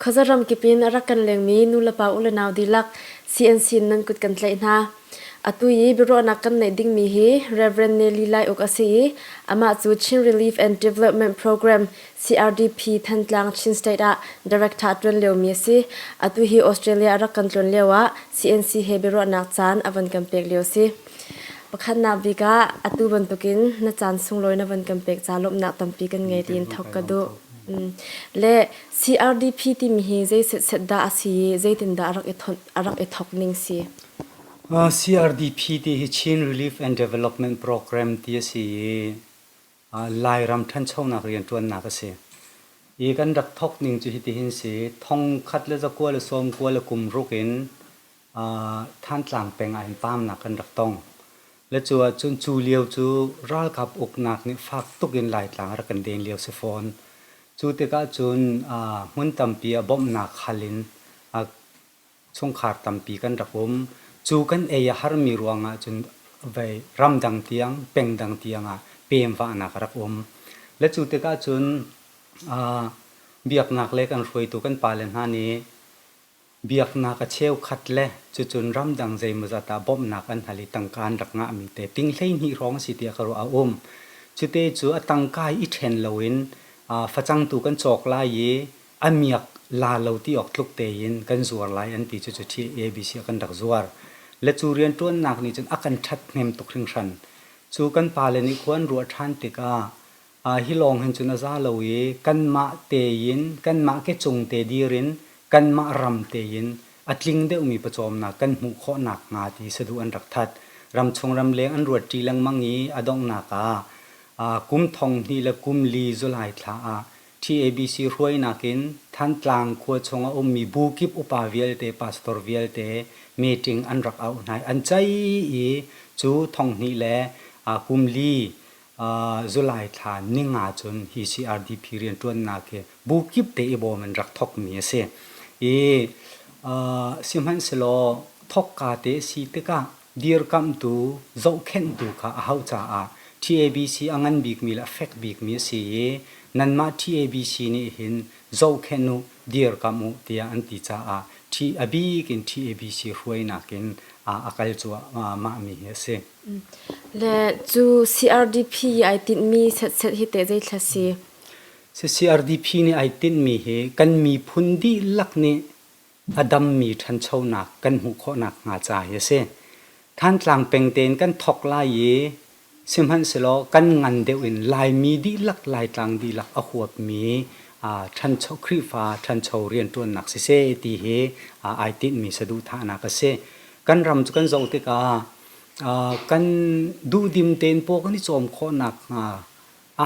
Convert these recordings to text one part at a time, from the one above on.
Khuaza ramkip in a rak kan lengmi nulepa ulenau dihlak CNC in nan kut kan tlaih hna. Atu i biaruahnak kan neih dingmi hi Rev. Nelly Lai Uk a si i amah cu Chin Relief and Development Program CRDP Thantlang Chin State ah Director a ṭuan liomi a si. Atu hi Australia a rak kan tlawn lioah CNC he biaruahnak caan a von kan pek lio a si. Pakhatnak bik ah atu bantukin na caan sunglawi na von kan pek ca lawmhnak tampi kan ngei tiin thawk ka duh. Le CRDP timi hi zei setset dah a si i zeitindah a rak i thawk ning si? CRDP ti hi Chin Relief and Development Program ti a si i Lairam ṭhanchonak rianṭuannak a si. I kan rak thawk ning cu hitihin si, thong khat le zakua le sawm kua le kum ruk in Thantlang peng ah hin paamnak kan rak tong. Le cu ahcun cu lio cu ralkap uknak nih fak tuk in Laitlang a rak kan den lio si fawn. Cu tikah cun hmun tampi ah bawmhnak hal in chungkhar tampi kan rak um. Cu kan ei a harmi ruangah cun vei ramdang tiang, pengdang tiang ah pemvahnak a rak um. Le cu tikah cun biaknak le kan hruaitu kan pale hna nih biaknak a cheukhat le cucun ramdang zeimawzat ah bawmhnak an hal i tangka an rak ngahmi te ting 12 hrawng a si tiah ka ruah a um. Cute cu a tangka i ṭhen loin facang tu kan cawk lai i a miak la lo ti awk tluk tein kan zuar lai an ti cu cu ABC ah kan rak zuar. Le cu rianṭuannak nih cun a kan ṭhathnem tuk hringhran. Cu kan pale nih khua an ruah ṭhan tikah hi lawng hin cun a za lo i kanmah tein kanmah ke cung te dir in kanmah ram tein a tling deuhmi pawcawmnak kan hmuh khawh nakhnga ti saduh an rak that. Ramchung ramleng an ruat ṭi lengmang i a donghnak ah kum thong hnih le kum li July thla ah TABC hruainak in Thantlang khua chung a ummi bu kip upa vialte, pastor vialte meeting an rak auh hna i an ceih i cu thong hnih le kum li July thla ninga cun hi CRDP rianṭuannak hi bu kip te i bawm in rak thawkmi a si. I sihmanhsehlaw thawkka te si tikah dirkamhtu, zohkhenhtu kha a hauh caah TABC a ngan bikmi le a fek bikmi a si i nanmah TABC nih hin zohkhenh u, dirkamh u tiah an ti caah a bik in TABC hruainak in a kal cuahmahmi hi a si. Le cu CRDP i ai tinhmi setset hi teh zeithla si? CRDP nih ai tinhmi hi kan miphun dihlak nih a dammi ṭhanchonak kan hmuh khawh nakhnga ca hi a si. Thantlang peng tein kan thawk lai i sihmanhsehlaw kan ngan deuh in Laimi dihlak, Laitlang dihlak a huapmi ṭhancho Khrihfa ṭhancho rianṭuannak siseh ti hi ai tinhmi saduhthahnak a si. Kan ram cu kan zoh tikah kan duhdim tein paw kan i cawm khawh nakhnga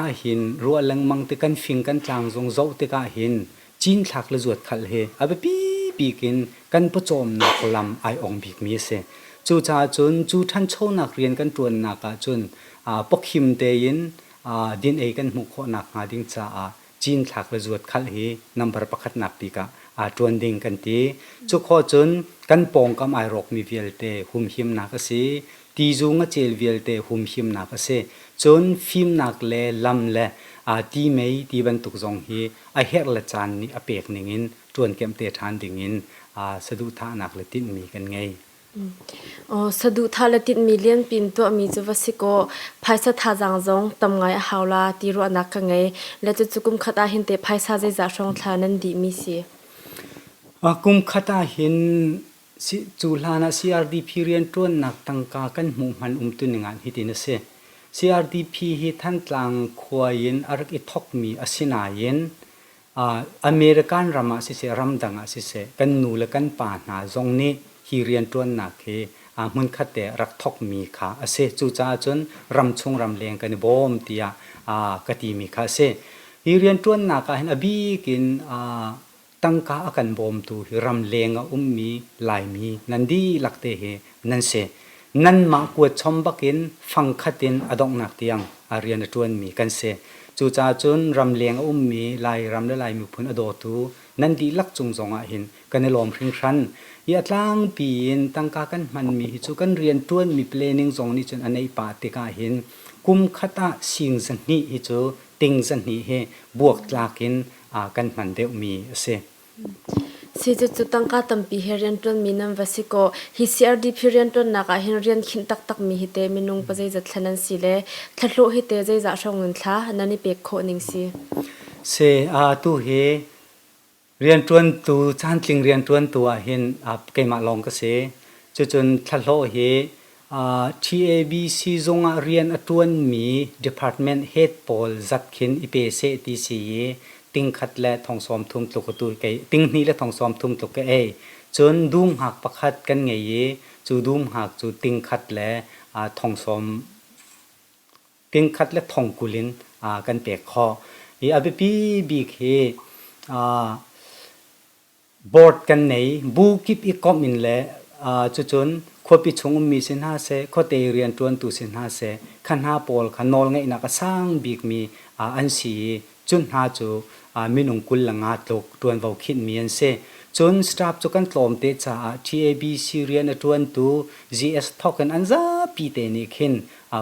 ahhin ruah lengmang ti kan fing kan tlang zong zoh tikah hin cinthlak le zuatkhalh hi a biapi bik in kan pawcawmnak lam ai ong bikmi a si. Cucaah cun cu ṭhanchonak rian kan ṭuannak ahcun pawkhim tein din ei kan hmuh khawh nakhnga ding caah cinthlak le zuatkhalh hi number pakhatnak bik ah aa ṭuan ding kan ti. Cu khawh cun kan pawngkam ai rawkmi vialte humhimnak a si. Tizu ngacel vialte humhimnak a si. Cun fimnak le lam le ti mei ti bantuk zong hi a herh le caan nih a pek ningin ṭuankemh te ṭhan dingin saduhthahnak le tinhmi kan ngei. Saduhthah le tinhmi lianpi in tuahmi cu va si kaw phaisa thazaang zong tam ngai a hau la ti ruahnak ka ngei. Le cucu kum khat ah hin teh phaisa zeizah hrawng thla nan dihmi si? Kum khat ah hin cu hlan ah CRDP rianṭuannak tangka kan hmuh hman umtuning ah hitin a si. CRDP hi Thantlang khua in a rak i thawkmi a si nain American ram ah siseh, ramdang ah siseh, kan nu le kan pa hna zong nih hi rianṭuannak hi hmunkhat te rak thawkmi kha a si. Cucaah cun ramchung ramleng kan i bawm tiah ka timi kha a si. Hi rianṭuannak ah hin a bik in tangka a kan bawmtu hi ramleng a ummi Laimi nan dihlak te hi nan si. Nanmah kuat chom bakin fangkhat in a donghnak tiang a rian a ṭuanmi kan si. Cucaah cun ramleng a ummi Lairam le Lai miphun a dawtu nan dihlak cung zongah hin kan i lawm hringhran. Hi a tlangpi in tangka kan hmanmi hi cu kan rianṭuanmi planning zong nih cun a neih pah tikah hin kum khat ah sing zahnih hi cu ting zahnih hi buaktlak in kan hman deuhmi a si. Si cucu tangka tampi he rianṭuanmi nan va si kaw, hi CRDP rianṭuannak ah hin rian khinh taktakmi hi teh minung pazeizat thla nan si le thlahlawh hi teh zeizah hrawng in thla nan i pek khawh ning si? Si, atu hi Rianṭuantu caantling rianṭuantu ahhin keimah lawng ka si. Cucun thlahlawh hi TABC zung ah rian a ṭuanmi department head pawl zat khin i pe seh ti si i tingkhat le thong sawmthum tluk atu kei tinghnih le thong sawmthum tluk ka ei. Cun dum hngak pakhat kan ngei i cu dum hngak cu tingkhat le thong sawm tingkhat le thong 20 in kan pek khawh. Hi a biapi bik hi board kan nei. Bu kip i komh in le cucun khuapi chung ummi si hna seh, khuate rianṭuantu si hna seh, kha hna pawl kha nawlngeihnak a sang bikmi an si i cu hna cu minung 25 tluk ṭuanvo khinhmi an si. Cun staff cu kan tlawmte caah TABC rian a ṭuantu GS thawk in an zapi te nih khin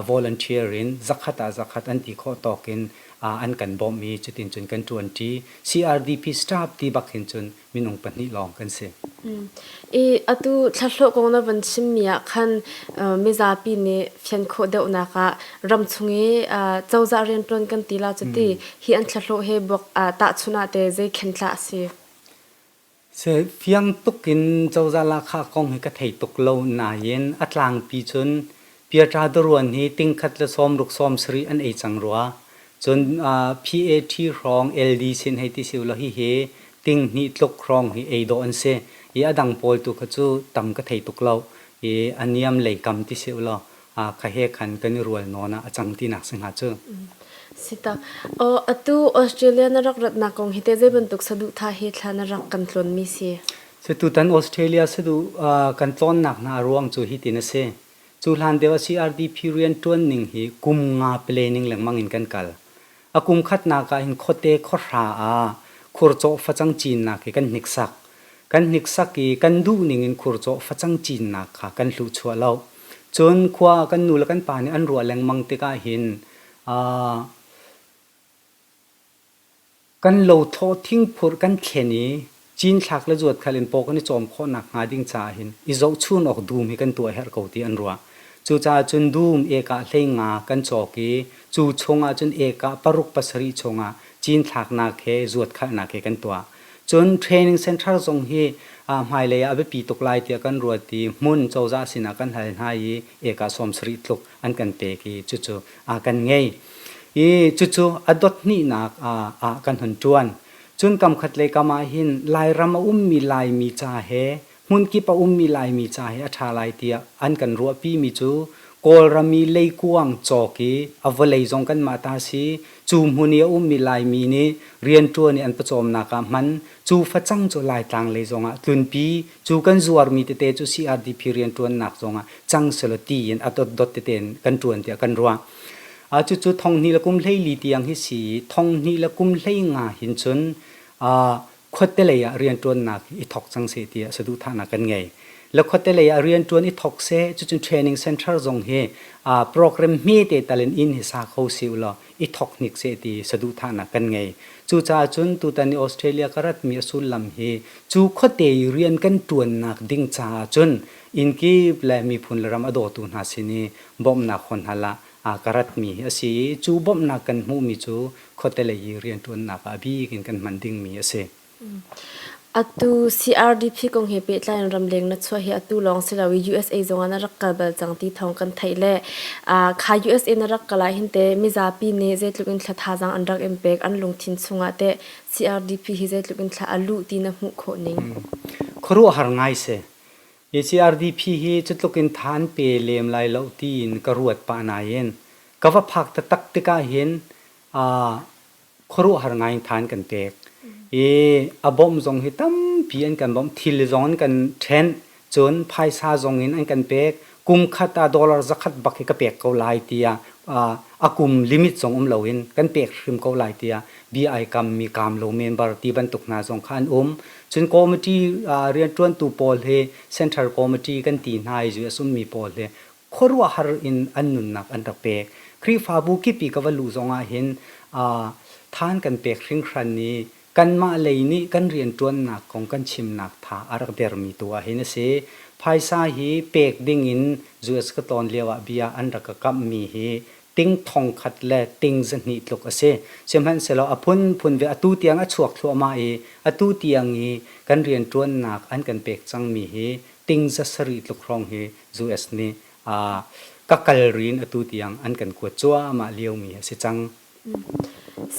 volunteer in zakhat ah zakhat an ti khawh tawk in an kan bawmh i cutin cun kan ṭuanṭi. CRDP staff ti bak hin cun minung pahnih lawng kan si. I atu thlahlawh kong na van chimmi ah khan mizapi nih fian khawh deuhnak ah ramchung i cozah rianṭuan kan ti la cu ti hi an thlahlawh he buak tahchunh ah te zei khen thlah a si? Fiang tuk in cozah lahkhah kong hi ka thei tuk lo nain a tlangpi cun Piatra Daruan hi tingkhat le sawmruk sawmsarih an ei cang rua. Cun PAT hrawng LD sin hei ti si ulaw hihi tinghnih tluk hrawng hi ei dawh an si. I a dang pawl tu kha cu tam ka thei tuk lo. I a niam lei kam ti si ulaw kha he khan kan i rual nawn ah a cang tinak si hnga cu. Sita. Aw atu Australia na rak ratnak kong hi te zei bantuk saduhthah he thla na rak kan tlawnmi si? Tutan Australia saduh kan tlawnnak hna a ruang cu hitin a si. Cu hlan deuh ah CRDP rianṭuan ning hi kum nga planning lengmang in kan kal. A kum khatnak ah hin khuate khuahra ah khurcawh facang cinnak hi kan hniksak. Kan hniksak i kan duh ning in khurcawh facang cinnak kha kan hluhchuah lo. Cun khua ah kan nu le kan pa nih an ruah lengmang tikah hin kan lothlawh thingphurh kan thlen i cinthlak le zuatkhal in paw kan i cawm khawh nakhnga ding caah hin i zohchun awk dum hi kan tuah a herh ko ti an ruah. Cucaah cun dum ekah hleinga kan cawk i cu chungah cun ekah paruk pasarih chungah cinthlaknak he zuatkhalhnak he kan tuah. Cun training center zong hi hmailei ah a biapi tuk lai tiah kan ruat i hmun cozah sinah kan hal hna i ekah 70 tluk an kan pek i cucu kan ngei. I cucu a dot hnihnak ah kan hun ṭuan. Cun kamkhat lei kam ah hin Lairam a ummi Laimi ca he hmunkip a ummi Laimi ca he a ṭha lai tiah an kan ruahpimi cu Kawlram i leikuang cawk i a vawlei zong kanmah ta si, cu hmun i a ummi Laimi nih rianṭuan i an pawcawmnak ah hman, cu facang cu Laitlang lei zongah tlunpi, cu kan zuarmi tete cu CRDP rianṭuannak zongah cang selaw tiin a dotdot tete in kan ṭuan tiah kan ruah. Cucu thonghnih le kum 14 tiang hi si i thonghnih le kum 15 hin cun khuate lei ah rianṭuannak i thawk cang seh tiah saduhthahnak kan ngei. Le khuate lei ah rianṭuan i thawk seh, cucun training center zong hi program hmete tal in inn hi sa kho si ulaw i thawk hnik seh ti saduhthahnak kan ngei. Cucaah cun tutan i Australia ka ratmi a sullam hi cu khuate i rian kan ṭuannak ding caah cun innkip le miphun le ram a dawtu hna sin i bawmhnak hon hal ah ka ratmi hi a si i cu bawmhnak kan hmuhmi cu khuate lei i rianṭuannak ah a bik in kan hman dingmi a si. Atu CRDP kong he pehtlai in ramleng na chuah hi atu lawng si lo i USA zong ah na rak kal bal cang ti thawng kan theih le kha USA na rak kal ah hin teh mizapi nih zeitluk in thla thazaang an rak in pek an lungthin chungah teh CRDP hi zeitluk in thla a luh ti na hmuh khawh ning? Khuaruahhar ngai si. Hi CRDP hi cutluk in tha an pe lem lai lo tiin ka ruat pah nain ka va phak taktak tikah hin khuaruahhar ngai in tha an kan pek. I a bawmh zong hi tampi an kan bawmh. Thil zong an kan ṭhenh. Cun phaisa zong in an kan pek. Kum khat ah dollar zakhat bak hi ka pek ko lai tiah a kum limit zong um loin kan pek hrim ko lai tiah bia ai kammi kaam lo member ti bantuk hna zong kha an um. Cun committee rianṭuantu pawl hi Central Committee kan ti hna i US ummi pawl hi khuaruahhar in an nunnak an rak pek. Khrihfabu kip i ka va luh zong ah hin than kan pek hringhran i Kanmah lei nih kan rianṭuannak kong kan chimnak tha a rak dermi tu ah hin a si. Phaisa hi pek dingin US ka tlawn lio ah bia an rak ka kamhmi hi ting thongkhat le ting zahnih tluk a si. Sihmanhsehlaw a phunphun ve atu tiang a chuak thluahmah i atu tiang i kan rianṭuannak an kan pek cangmi hi ting za sarih tluk hrawng hi US nih ka kal rin atu tiang an kan kuat cuahmah liomi a si cang.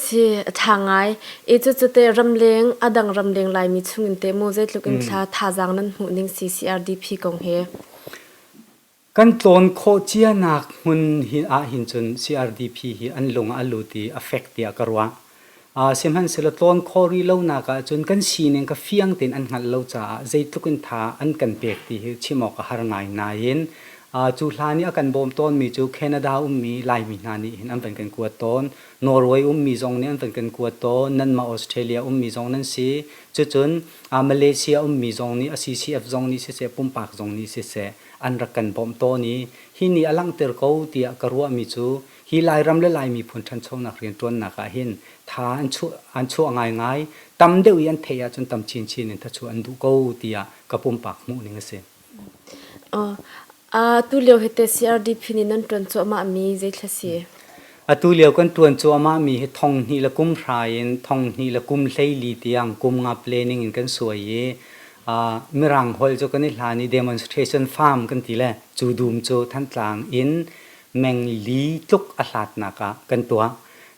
Si, a ṭha ngai. I cucu teh ramleng, a dang ramleng Laimi chungin teh mu zeitluk in thla thazaang nan hmuh ning si CRDP kong hi? Kan tlawn khawh cianak hmun hi ahhin cun CRDP hi an lung ah a lut i a fek tiah ka ruah. Sihmanhsehlaw tlawn khawh rih lonak ahcun kan sining kha fiang tein an hngalh lo caah zeitluk in tha an kan pek ti hi chim awk a har ngai nain cu hlan i a kan bawm tawnmi cu Canada ummi Laimi hna nih hin an van kan kuat tawn. Norway ummi zong nih an van kan kuat tawn. Nanmah Australia ummi zong nan si. Cucun Malaysia ummi zong nih a CCF zong nih siseh pumpak zong nih siseh an rak kan bawmh tawn i hi nih a langhter ko tiah ka ruahmi cu Hi Lairam le Lai miphun ṭhanchonak rianṭuannak ah hin tha an chuah, an chuah ngaingai. Tam deuh i an theih ahcun tam chinchin in thachuah an duh ko tiah ka pumpak hmuhning a si. Atu lio hi te CRDP nih nan ṭuan cuahmah mi zeithla si? Atu lio kan ṭuan cuahmah mi hi thong hnih le kum hra in thong hnih le kum 14 tiang kum nga planning in kan suai i Mirang holh cu kan i hlan i demonstration farm kan ti le cu dum cu Thantlang in meng li tluk a hlatnak ah kan tuah.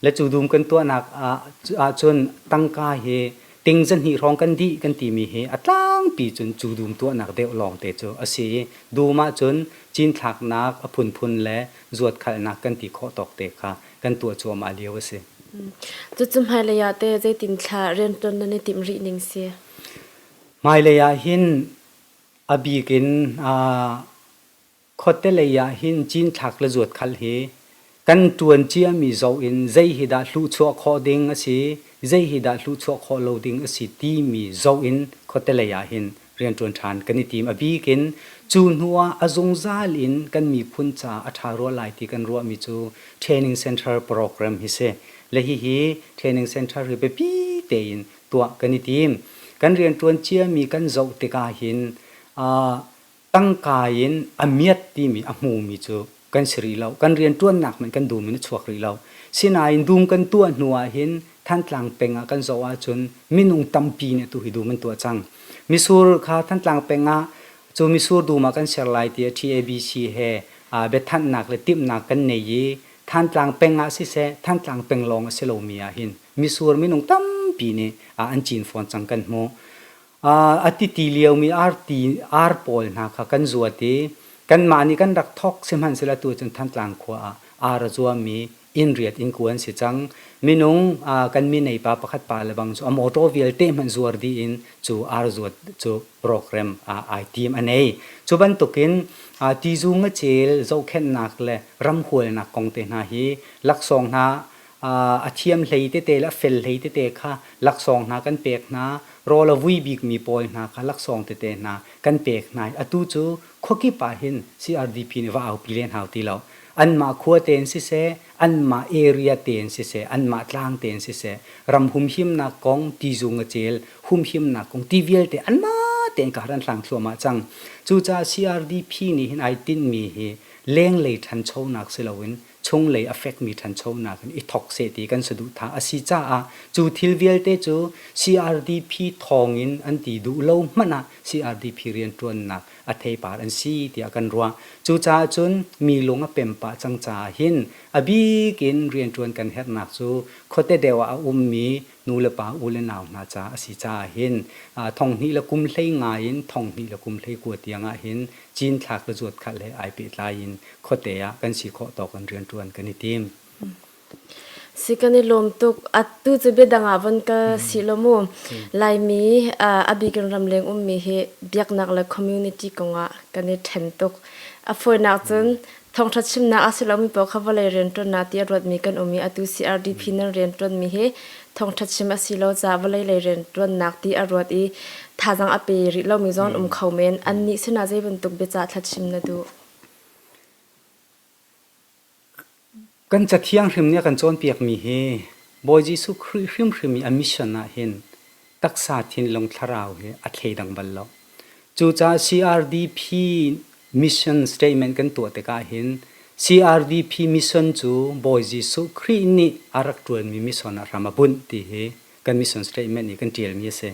Le cu dum kan tuahnak ah ahcun tangka hi ting zahnih hrawng kan dih kan timi hi a tlangpi cun cu dum tuahnak deuh lawngte cu a si i dum ahcun cinthlaknak a phunphun le zuatkhalhnak kan ti khawh tawk te kha kan tuah cuahmah lio a si. Cucu hmailei ah teh zeitin thla rianṭuan nan i timh rih ning si? Hmailei ah hin a bik in Khuate lei ah hin cinthlak le zuatkhal hi kan ṭuan ciami zoh in zei hi dah hluhchuah khawh ding a si, zei hi dah hluhchuah khawh lo ding a si timi zoh in khuate lei ah hin rianṭuan ṭhan kan i tim. A bik in cu hnu ah a zungzal in kan miphun caah a ṭha rua lai ti kan ruahmi cu training center program hi si. Le hihi training center hi biapi tein tuah kan i tim. Kan rianṭuan ciami kan zoh tikah hin tangka in a miat timi a hmumi cu kan si rih lo. Kan rianṭuannak hmanh kan dum in a chuak rih lo. Sinain dum kan tuah hnu ah hin Thantlang peng ah kan zoh ahcun minung tampi nih atu hi dum an tuah cang. Misur kha Thantlang peng ah cu misur dum ah kan ser lai tiah TABC he biathanhnak le timhnak kan nei i Thantlang peng ah siseh Thantlang peng lawng a si lomi ah hin misur minung tampi nih an cin fawn cang kan hmuh. A titi liomi arti ar pawl hna kha kan zuat i kanmah nih kan rak thawk sihmanhsehlaw atu cun Thantlang khua ah ar a zuami inn riat inn ku an si cang. Minung kan minei pa pakhat pa le bang cu a motor vialte hmanh zuar dih in cu ar zuat cu program ai tim a nei. Cu bantukin tizu ngacel zohkhenhnak le ramhualnak kong te hna hi laksawng hna a thiam hlei tete le a fel hlei tete kha laksawng hna kan pek hna rawl a vui bikmi pawl hna kha laksawng tete hna kan pek hna i atu cu khuakip ah hin CRDP nih va aupi len hau ti lo anmah khua tein siseh anmah area tein siseh anmah tlang tein siseh ram humhimnak kong tizu ngacel humhimnak kong ti vialte anmah tein ka har an hlang thluahmah cang cucaah CRDP nih hin ai tinhmi hi lenglei ṭhanchonak si loin chunglei a fekmi ṭhanchonak in i thawk seh ti kan saduhthah a si caah cu thil vialte cu CRDP thawngin an ti duh lo hmanh ah CRDP rianṭuannak a theipar an si tiah kan ruah. Cucaah cun mi lung a pem pah cang caah hin a bik in rianṭuan kan herhnak cu khuate deuh ah a ummi nu le pa u le nau hna caah a si caah hin thong hnih le kum hlei nga in thong hnih le kum hlei kua tiang ah hin cinthlak le zuatkhalh he ai pehtlai in khuate ah kan si khawh tawk in rianṭuan kan i tim. Si kan i lawm tuk. Atu cu biadang ah von ka si lo mu. Laimi a bik in ramleng ummi hi biaknak le community kongah kan i ṭhen tuk. A fawinak cun thawngṭha chimnak a si lomi paoh kha vawlei rianṭuannak ti a ruatmi kan um i atu CRDP nan rianṭuanmi hi thawngṭha chim a si lo caah vawlei lei rianṭuannak ti a ruat i thazaang a pe rih lomi zong an um kho men. Annih sinah zei bantuk biacah thlachim na duh? Kan Cathiang hrim nih a kan cawnpiakmi hi Bawi Jesuh Khrih hrimhrim i a mission ah hin taksa thinlung thlarau hi a thleidang bal lo. Cucaah CRDP mission statement kan tuah tikah hin CRDP mission cu Bawi Jesuh Khrih nih a rak ṭuanmi mission ah hram a bunh ti hi kan mission statement i kan ṭialmi a si.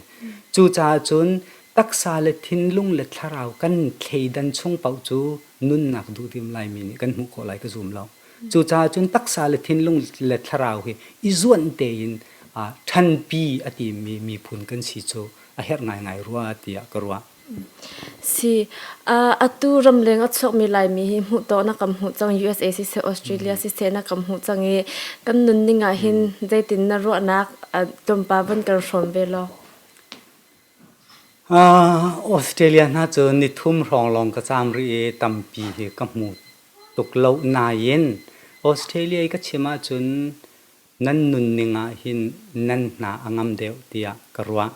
Cucaah cun taksa le thinlung le thlarau kan thleidan chung paoh cu nunnak duhdim Laimi nih kan hmuh khawh lai ka zum lo. Cucaah cun taksa le thinlung le thlarau hi i zuanh tein ṭhanpi a timi miphun kan si cu a herh ngaingai rua tiah ka ruah. Si, atu ramleng a chuakmi Laimi hi hmuh tawh na kam hmuh cang USA siseh Australia siseh na kam hmuh cang i kan nunning ah hin zeitin na ruahnak tlawmpal van kan hrawm ve law. Australia hna cu nithum hrawng lawng ka caam rih i tampi hi ka hmu tuk lo nain Australia i ka chim ahcun nan nunning ah hin nan hna a ngam deuh tiah ka ruah.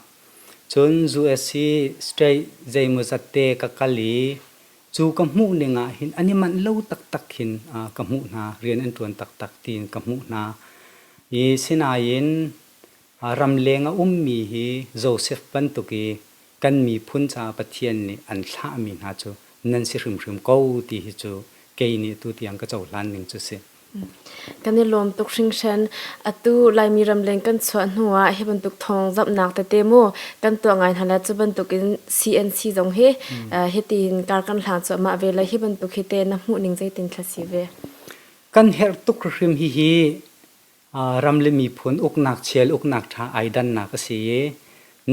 Cun US hi state zeimawzat te ka kal i cu ka hmuh ning ah hin an i manh lo taktak hin ka hmuh hna, rian an ṭuan taktak tiin ka hmuh hna. I sinain Ramleng a ummi hi Josef bantuk i kan miphun caah Pathian nih an thlahmi hna cu nan si hrimhrim ko ti hi cu kei nih tutiang ka cohlan ning cu si. Kan i lawm tuk hringhran. Atu Laimi ramleng kan chuah hnu ah hi bantuk thawng zamhnak tete mu kan tuah ngai hna le cu bantuk in CNC zong hi hitin kar kan hlang cuahmah ve le hi bantuk hi te na hmuh ning zeitin thla si ve? Kan herh tuk hrim hihi Ram le miphun uknak chia le uknak ṭha ai dannak a si i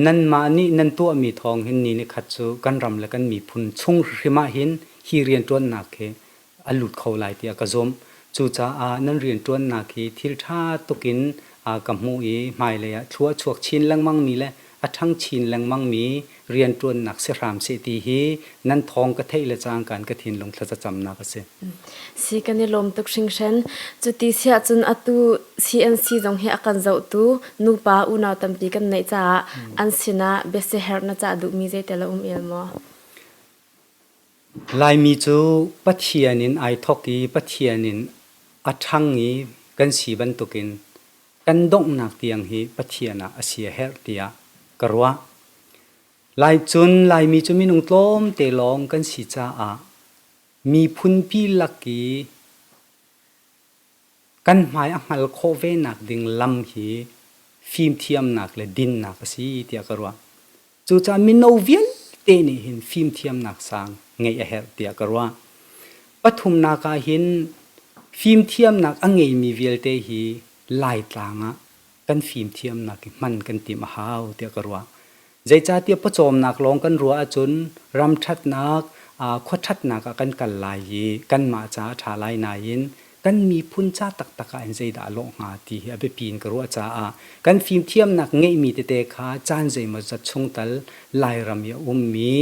nanmah nih nan tuahmi thawng hin ni nikhat cu kan ram le kan miphun chung hrim ah hin hi rianṭuannak hi a lut kho lai tiah ka zumh. Cucaah nan rianṭuannak hi thil ṭha tuk in ka hmuh i hmailei ah thlua a chuak chin lengmangmi le a ṭhang chin lengmangmi rianṭuannak si hram seh ti hi nan thawng ka theih le cangka in ka thinlung thlacamnak a si. Si kan i lawm tuk hringhran. Cuti siah cun atu CNC zong hi a kan zohtu nupa unau tampi kan neih caah an sinah biasiherh na cah duhmi zeitel a um el maw? Laimi cu Pathian in ai thawk i Pathian in a ṭhang i kan si bantukin kan donghnak tiang hi Pathian ah a si a herh tiah ka ruah. Lai cun Laimi cu minung tlawmte lawng kan si caah miphunpi lak i kan hmai a hngal khawh ve nak ding lam hi fimthiamnak le dinnak a si tiah ka ruah. Cucaah mino vialte nih hin fimthiamnak sang ngeih a herh tiah ka ruah. Pathumnak ah hin fimthiamnak a ngeimi vialte hi Laitlang ah kan fimthiamnak hi hman kan timh a hau tiah ka ruah. Zeicahtiah pawcawmnak lawng kan ruah ahcun ram ṭhatnak, khua ṭhatnak ah kan kal lai i kanmah caah a ṭha lai nain kan miphun ca taktak ah hin zeidah a lawh hnga ti hi a biapi in ka ruah caah kan fimthiamnak ngeihmi tete kha caan zeimawzat chung tal Lairam i a ummi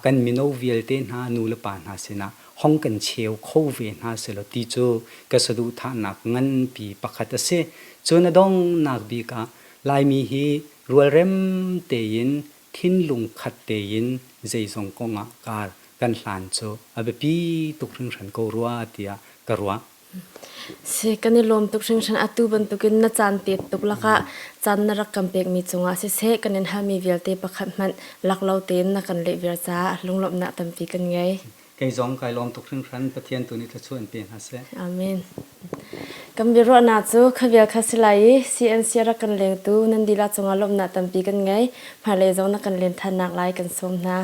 kan mino vialte hna nu le pa hna sinah hong kan cheu kho ve hna selaw ti cu ka saduhthahnak nganpi pakhat a si. Cun a donghnak bik ah Laimi hi rualrem tein thinlung khat tein zeizong kong ah kar kan hlan cu a biapi tuk hringhran ko rua tiah ka ruah. Si kan i lawm tuk hringhran atu bantukin na caan tet tuk lakah caan na rak kan pekmi cungah siseh kan in halmi vialte pakhat hmanh lak lo tein na kan leh viar caah lunglawmhnak tampi kan ngei. Kei zong kai lawm tuk hringhran Pathian tu nih thluachuah in pe hna seh. Amen. Kan biaruahnak cu khavial kha si lai i CNC rak kan lengtu nan dihlak cungah lawmhnak tampi kan ngei. Hmailei zong na kan len thannak lai kan sawm hna.